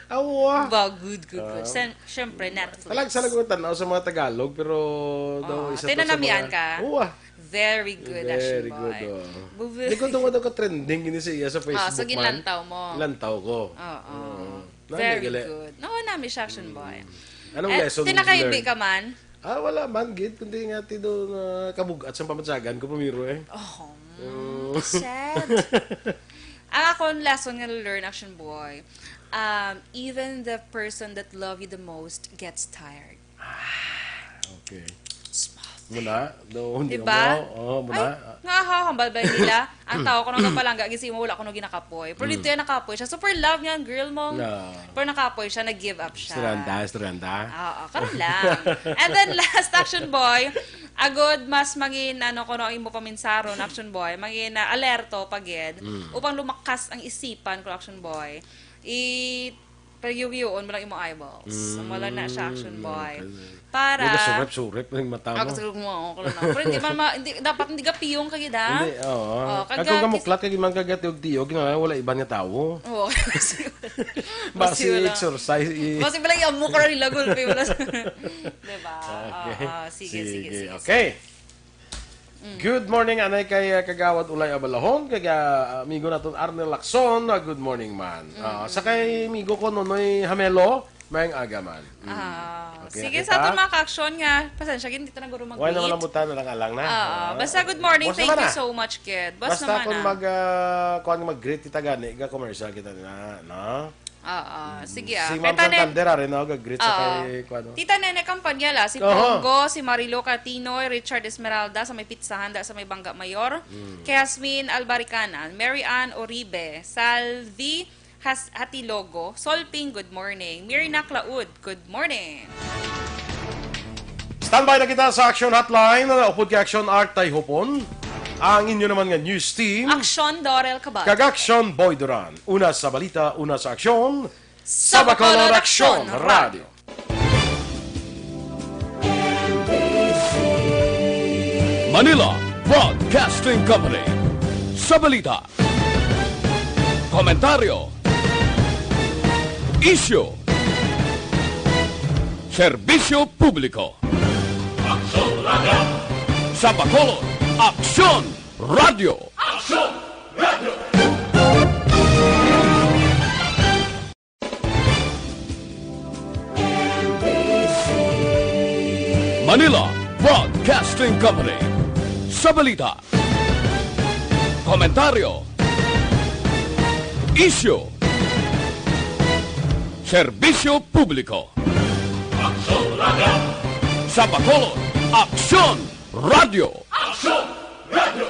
Awa. Ba, good, good, good. Ah. Sen-, syempre, Netflix. Talag sa lagot tanaw sa mga Tagalog, pero daw Oo, isa to sa tinanamian mga ka? Oo, ah. Very good, Action Very good, Boy. oh. Bu- Di ko daw daw ka trending gini sa iya sa Ah, Facebook, so man. ginlantaw mo? Lantaw ko. Oo. Oo. Nami Very gali. good. Oo, nami siya, Action Boy. Mm. Anong Eh, lesson tinakaybi learned? ka man? Ah, wala man, gid. Kundi nga, ti daw na kabugat sa pamatsagan ko, pamiro eh. Oh, Mm. sad. Ang akong lesson nga learn, Action Boy, um, even the person that love you the most gets tired. Ah, okay. Small thing. Muna, doon, di Diba? mo. Oh, muna. Ay, nga ha, hambal ba nila? Ang tao ko nang palangga, gisi mo, wala ko nang ginakapoy. Pero Mm. dito yan, nakapoy siya. Super love niya ang girl mo. No. Pero nakapoy siya, nag-give up siya. Estudyante, estudyante. Oo, karon lang. And then last, Action Boy, agod mas mangin, ano, kuno imo paminsaron, Action Boy, mangin, ah, alerto pa gid, Mm. upang lumakas ang isipan ko, Action Boy. I-, pagyugyuon mo lang imo eyeballs. Mm, Wala na siya, Action Boy. okay. Para May surip-surip ng mata Ako mo. siguro mo, ako lang. Pero hindi man ma-, hindi, dapat hindi gapiyong ka gid, ha? Hindi, oo. Oh, Kag kung kagat- kamuklat, kag imang kagat og tiyo, ginala, wala iban nga tawo. Oo. Basi Basi wala. exercise, i- Basi wala yung amo ka rin lagol, pe, wala sa- Diba? Okay. Oo, sige, sige, Sige, sige, okay. sige. Mm. Good morning, anay kay, uh, Kagawad Ulay Abalahon, kay, uh, amigo naton Arnel Lacson, uh, good morning man. Uh, Mm. sa kay amigo ko Nonoy Hamelo, maayong aga man. Mm. Ah, Okay, sige, nakita? sa aton mga ka-action nga, pasensya, gid, hindi ta na guro Wala na mag-greet. malambutan, na lang alang na. Oo, Ah, basta good morning, boss thank naman you na. so much, kid. Boss Basta naman kung na. mag, ah, kuwan, mag-greet kita gani, ga-commercial kita na, no? Oo, Mm, sige, ah. si Ma'am Kita na- Santander, ari, no? Ga-greet sa Oo. kay, kuwan, no? Tita Nene Campanyela, si Oho. Pongo, si Marilo Catinoy, Richard Esmeralda sa may Pizza Handa sa may Bangga Mayor, Mm. Jasmine Albaricana, Mary Ann Oribe, Salvi Has-, Hatilogo, Solping, good morning. Mirna Claud, good morning. Standby na kita sa Action Hotline. Upod kay Action Art Tayhopon. Ang inyo naman nga news team. Action Dorel Cabal. Kag Action Boy Duran. Una sa balita, una sa aksyon. Sa Sa Bacolod, Bacolod, Action Action Radio. Radio. Manila Broadcasting Company. Sa balita, komentaryo, isyu, serbisyo publiko. Aksyon Radio. Sa Bacolod, Aksyon Radio. Aksyon Radio. Manila Broadcasting Company. Sa balita, komentaryo, isyu, serbisyo publiko. Aksyon Radio. Sa Bacolod, Aksyon Radio. Aksyon Radio.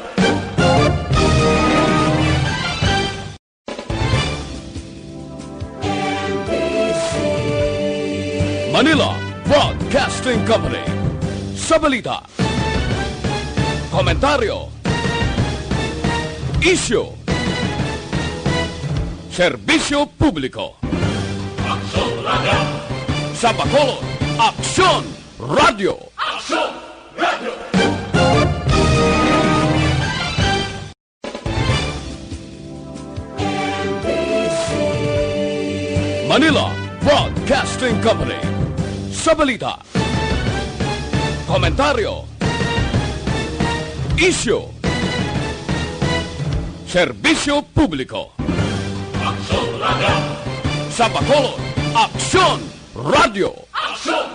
Manila Broadcasting Company. Sa balita, komentaryo, isyu, serbisyo publiko. Aksyon Radio. Sa Bacolod, Aksyon Radio. Aksyon Radio. Manila Broadcasting Company. Sa balita, komentaryo, isyu, Serbisyo Publiko. Aksyon Radio. Sa Bacolod, Aksyon Radio. Aksyon